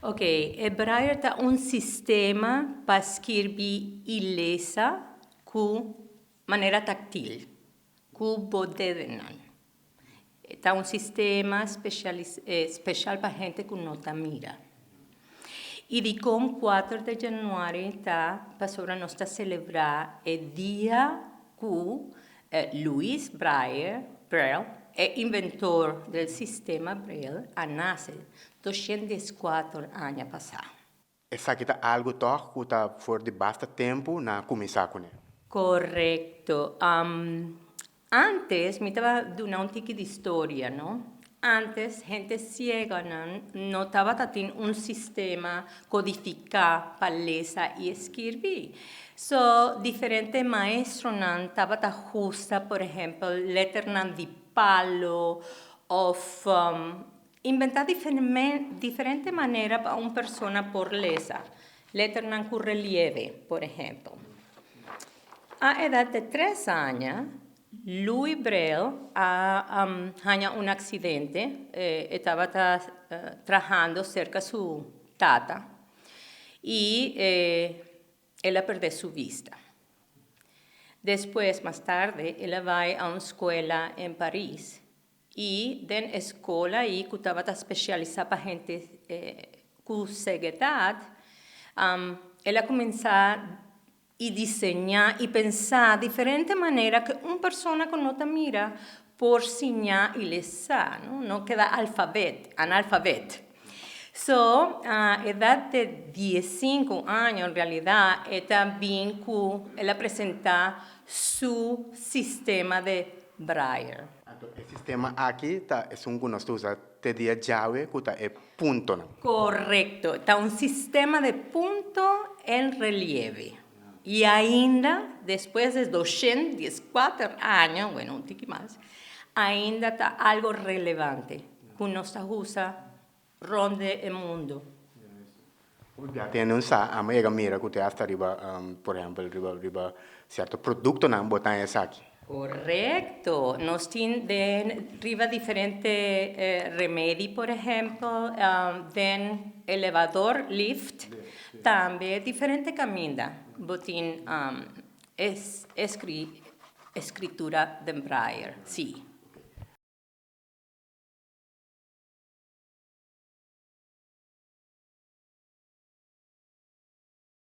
Ok, e braille ta un sistema pa skirbi i lesa ku manera taktil, ku bo dedenan. Ta un sistema speshal pa hende ku no ta mira. I dikon 4 di yanüari ta pasobra nos ta selebrá e dia ku Louis Braille, Braille, e inventor del sistema Braille, a nase 204 aña pasá. Esaki ta algu tòg ku ta for di basta tempu na kuminsá kuné. Korekto. Antes mi taba duna un tiki di storia, no? Antes hende siegonan no tabata tin un sistema kodifiká pa lesa i skirbi. So, diferente maestronan tabata husa, por ehèmpel, letternan di palo òf inventá diferente manera pa un persona por lesa, letternan ku relieve, por ehèmpel. A edat di 3 aña, Louis Braille a haña un aksidente. E tabata trahando serka su tata i el a pèrdè su bista. Despues, mas tarde, el a bai a un skuela en Paris i den e skol ei ku tabata spesialisá pa hende ku seguedat, el a kuminsá i diseñá i pensá diferente manera ku un persona ku no ta mira por siña i lesa, no? No keda alfabet, analfabet. So, a edat di 15 aña, en realidat, e ta bin ku el a presentá su sistema di Braille. Anto e sistema aki ta esun ku nos ta usa te dia djawe ku ta e puntonan. Korekto. Ta un sistema di punto en relieve. I ainda, despues di 204 aña, bueno, un tiki mas, ainda ta algu relevante ku nos ta usa rònt di e mundu. Ya tene un sa, amo yega mira ku te hasta riba, por ehèmpel, riba sierto produktonan bo ta esaki. Korekto. Nos tin den riba diferente remedi, por ehèmpel, den elevador, lift, tambe diferente kaminda bo tin e eskritura den braille, sí.